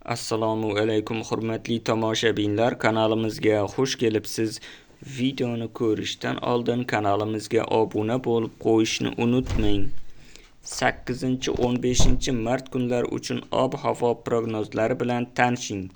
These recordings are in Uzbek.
Assalomu alaykum hurmatli tomoshabinlar, kanalimizga xush kelibsiz. Videoni ko'rishdan oldin kanalimizga obuna bo'lib qo'yishni unutmang. 8-15 mart kunlari uchun ob-havo prognozlari bilan tanishing.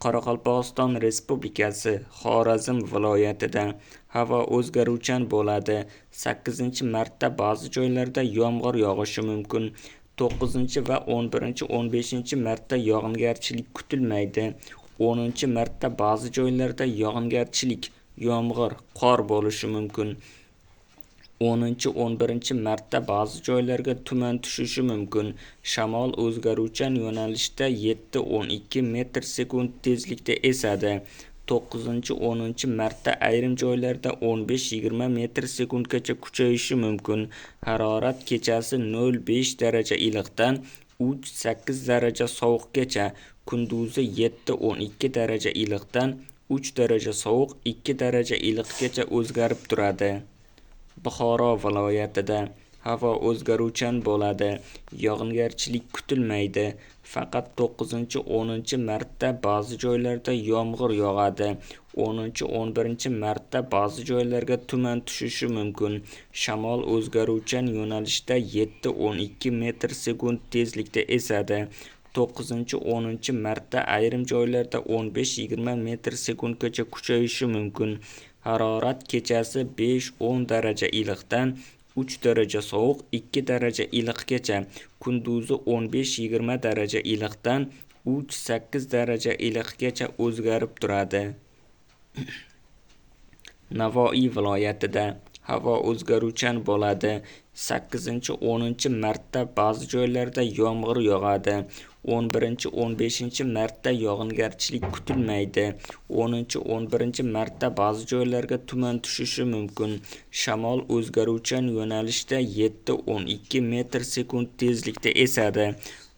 Qoraqalpog'iston Respublikasi Xorazm viloyatida havo o'zgaruvchan bo'ladi. 8-martda ba'zi joylarda yomg'ir yog'ishi mumkin. 9 va 11, 15 martda yog'ingarchilik kutilmaydi. 10 martda ba'zi joylarda yog'ingarchilik, yomg'ir, qor bo'lishi mumkin. 10, 11 martda ba'zi joylarga tuman tushishi mumkin. Shamol o'zgaruvchan yo'nalishda 7-12 metr sekund tezlikda esadi. 9, 10 martda ayrim joylarda 15-20 metr sekundgacha kuchayishi mumkin. Harorat kechasi 0,5 daraja iliqdan 3-8 daraja sovuqgacha, kunduzi 7-12 daraja iliqdan 3 daraja sovuq 2 daraja iliqgacha o'zgarib turadi. Buxoro viloyatida havo o'zgaruvchan bo'ladi. Yog'ingarchilik kutilmaydi. Faqat 9, 10 martda ba'zi joylarda yomg'ir yog'adi. 10, 11 martda ba'zi joylarga tuman tushishi mumkin. Shamol o'zgaruvchan yo'nalishda 7-12 metr sekund tezlikda esadi. 9, 10 martda ayrim joylarda 15-20 metr sekundgacha kuchayishi mumkin. Harorat kechasi 5-10 daraja iliqdan 3 daraja sovuq 2 daraja iliqgacha, kunduzi 15-20 daraja iliqdan 3-8 daraja iliqgacha o'zgarib turadi. Navoiy viloyatida havo o'zgaruvchan bo'ladi. 8, 10 martda ba'zi joylarda yomg'ir yog'adi. 11, 15 martda yog'ingarchilik kutilmaydi. 10, 11 martda ba'zi joylarga tuman tushishi mumkin. Shamol o'zgaruvchan yo'nalishda 7-12 metr sekund tezlikda esadi.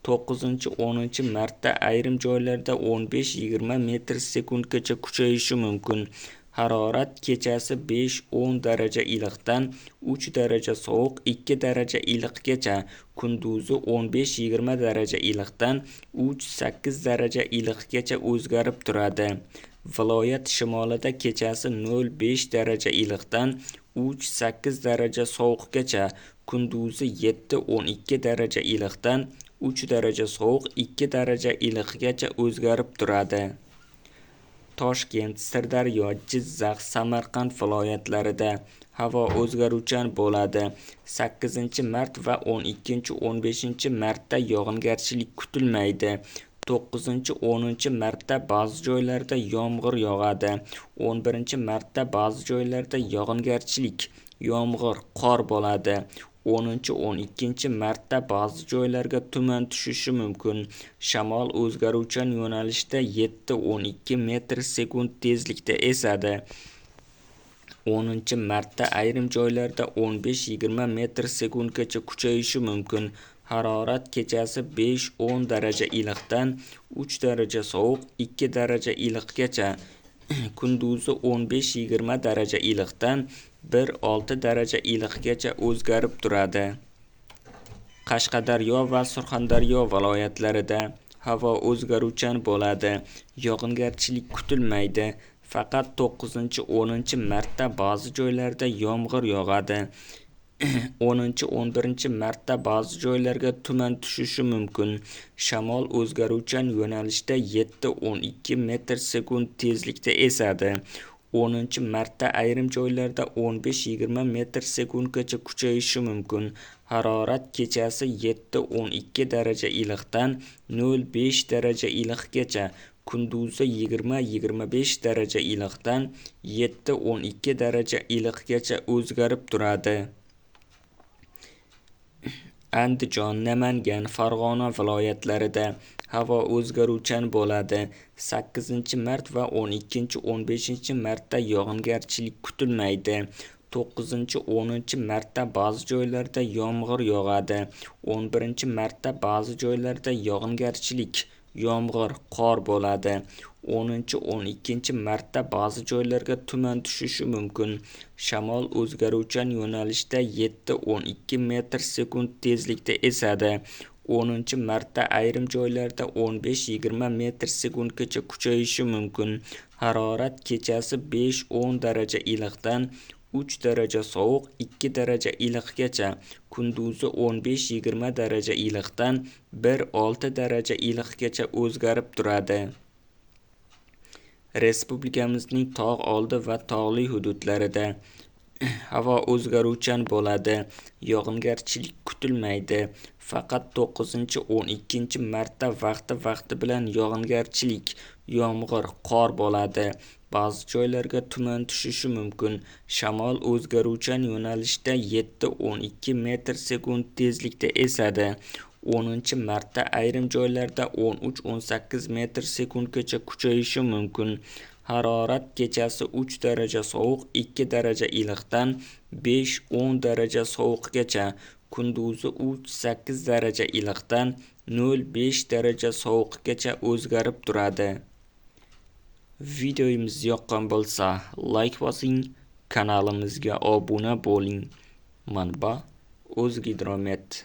9, 10 martda ayrim joylarda 15-20 metr sekundgacha kuchayishi mumkin. Harorat kechasi 5-10 daraja iliqdan 3 daraja sovuq 2 daraja iliqgacha, kunduzi 15-20 daraja iliqdan 3-8 daraja iliqgacha o'zgarib turadi. Viloyat shimolida kechasi 0,5 daraja iliqdan 3-8 daraja sovuqgacha, kunduzi 7-12 daraja iliqdan 3 daraja sovuq 2 daraja iliqgacha o'zgarib turadi. Toshkent, Sirdaryo, Jizzax, Samarqand viloyatlarida havo o'zgaruvchan bo'ladi. 8 mart va 12, 15 martda yog'ingarchilik kutilmaydi. 9, 10 martda ba'zi joylarda yomg'ir yog'adi. 11 martda ba'zi joylarda yog'ingarchilik, yomg'ir, qor bo'ladi. 10, 12 martda ba'zi joylarga tuman tushishi mumkin. Shamol o'zgaruvchan yo'nalishda 7-12 metr sekund tezlikda esadi. 10 martda ayrim joylarda 15-20 metr sekundgacha kuchayishi mumkin. Harorat kechasi 5-10 daraja iliqdan 3 daraja sovuq 2 daraja iliqgacha, kunduzi 15-20 daraja iliqdan 1-6 daraja iliqgacha o'zgarib turadi. Qashqadaryo va Surxondaryo viloyatlarida havo o'zgaruvchan bo'ladi. Yog'ingarchilik kutilmaydi. Faqat 9, 10 martda ba'zi joylarda yomg'ir yog'adi. 10, 11 martda ba'zi joylarga tuman tushishi mumkin. Shamol o'zgaruvchan yo'nalishda 7-12 metr sekund tezlikda esadi. 10 martda ayrim joylarda 15-20 metr sekundgacha kuchayishi mumkin. Harorat kechasi 7-12 daraja iliqdan 0,5 daraja iliqgacha, kunduzi 20-25 daraja iliqdan 7-12 daraja iliqgacha o'zgarib turadi. Andijon, Namangan, Farg'ona viloyatlarida havo o'zgaruvchan bo'ladi. 8 mart va 12, 15 martda yog'ingarchilik kutilmaydi. 9, 10 martda ba'zi joylarda yomg'ir yog'adi. 11 martda ba'zi joylarda yog'ingarchilik, yomg'ir, qor bo'ladi. 10, 12 martda ba'zi joylarga tuman tushishi mumkin. Shamol o'zgaruvchan yo'nalishda 7-12 metr sekund tezlikda esadi. 10-martda ayrim joylarda 15-20 metr sekundgacha kuchayishi mumkin. Harorat kechasi 5-10 daraja iliqdan 3 daraja sovuq 2 daraja iliqgacha, kunduzi 15-20 daraja iliqdan 1-6 daraja iliqgacha o'zgarib turadi. Respublikamizning tog' oldi va tog'li hududlarida havo o'zgaruvchan bo'ladi. Yog'ingarchilik kutilmaydi. Faqat 9-12 martda vaqti-vaqti bilan yog'ingarchilik, yomg'ir, qor bo'ladi. Ba'zi joylarga tuman tushishi mumkin. Shamol o'zgaruvchan yo'nalishda 7-12 metr sekund tezlikda esadi. 10-martda ayrim joylarda 13-18 metr sekundgacha kuchayishi mumkin. Harorat kechasi 3 daraja sovuq 2 daraja iliqdan 5-10 daraja sovuqgacha, kunduzi 3-8 daraja iliqdan 0-5 daraja sovuqgacha o'zgarib turadi. Videomiz yoqqan bo'lsa, like bosing, kanalimizga obuna bo'ling. Manba: O'zgidromet.